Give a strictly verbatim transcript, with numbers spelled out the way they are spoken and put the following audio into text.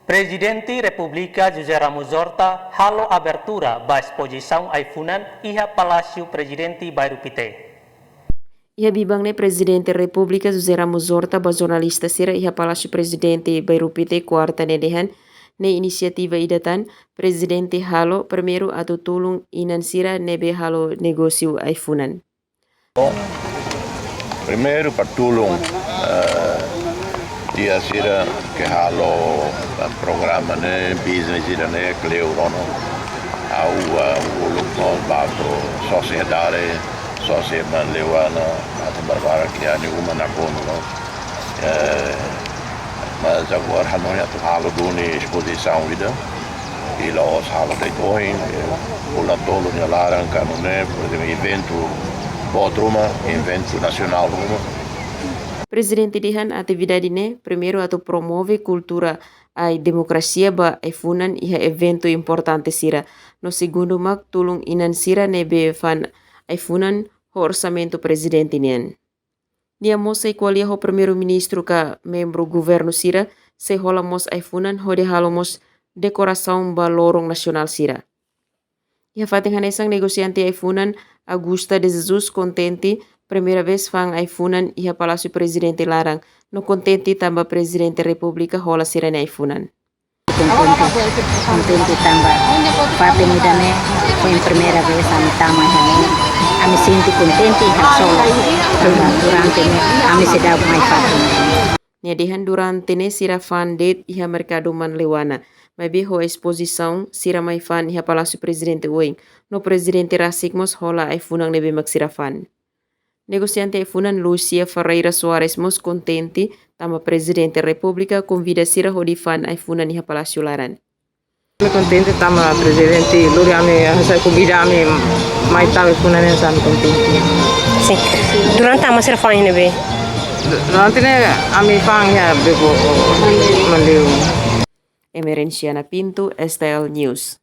Prezidente Repúblika José Ramos Horta halo abertura ba espozisaun ai-funan iha Palásiu Prezidente Bairru Pité. Iha biban ne'e Prezidente Repúblika José Ramos Horta ba jornalista sira iha Palásiu Prezidente Bairru Pité, kuarta ne'e dehan, ne'e inisiativa ida tan Prezidente halo primeiru atu tulun inan sira ne'ebé halo negósiu ai-funan. Primeiru para tulun, eh, iha sira ke halo, eh, programa ne'e, business ida ne'e, kleur ona. Ha'u, eh, uluk mós ba sosiedade, sosiedade Leuana, atu barbarak ke ani uma na kono, no. Eh, mas agora ha'u atu halo duni espozisaun ida. I la'ós halo de'it ohin, eh, fulan tolu nia laran ka nune'e, por ezemplu, eventu boot ruma, eventu nasionál ruma. Prezidente dehan atividade ne'e, primeiru atu promove kultura ai demokrasia ba ai-funan iha eventu importante sira. No segundu mak tulun inan sira ne'ebé fa'an ai-funan ho orsamentu Prezidente nian. Nia mós sei ko'alia ho Primeiru-Ministru ka membru governu sira, sei hola mós ai-funan hodi halo mós dekorasaun ba loron nasionál sira. Iha fatin hanesan negosiante ai-funan Augusta de Jesus kontente, primeira vez fa'an ai-funan iha Palásiu Prezidente laran, no kontente tanba Prezidente Repúblika hola sira-nia ai-funan. Kontente, kontente tanba fatin ida-ne'e foin primeira vez ami tama iha ne'e. Ami sente kontente i haksolok tanba durante ne'e ami seidauk mai fatin ida-ne'e. Nia dehan durante ne'e sira fa'an de'it iha merkadu Manleuana, maibé ho espozisaun sira mai fa'an iha Palásiu Prezidente oin, no Prezidente rasik mós hola ai-funan ne'ebé mak sira fa'an. Negosiante ai-funan Lúcia Ferreira Soares mós kontente tanba Prezidente Repúblika konvida sira hodi fa'an ai-funan iha Palásiu laran. Ami kontente tanba Prezidente lori ami, hanesan konvida ami mai tau ai-funan nian, ami kontente. Sin. Durante tama sira fa'an ne'ebé? Durante ne'e ami fa'an iha Bebo, Manleu. Emerenciana Pinto, S T L News.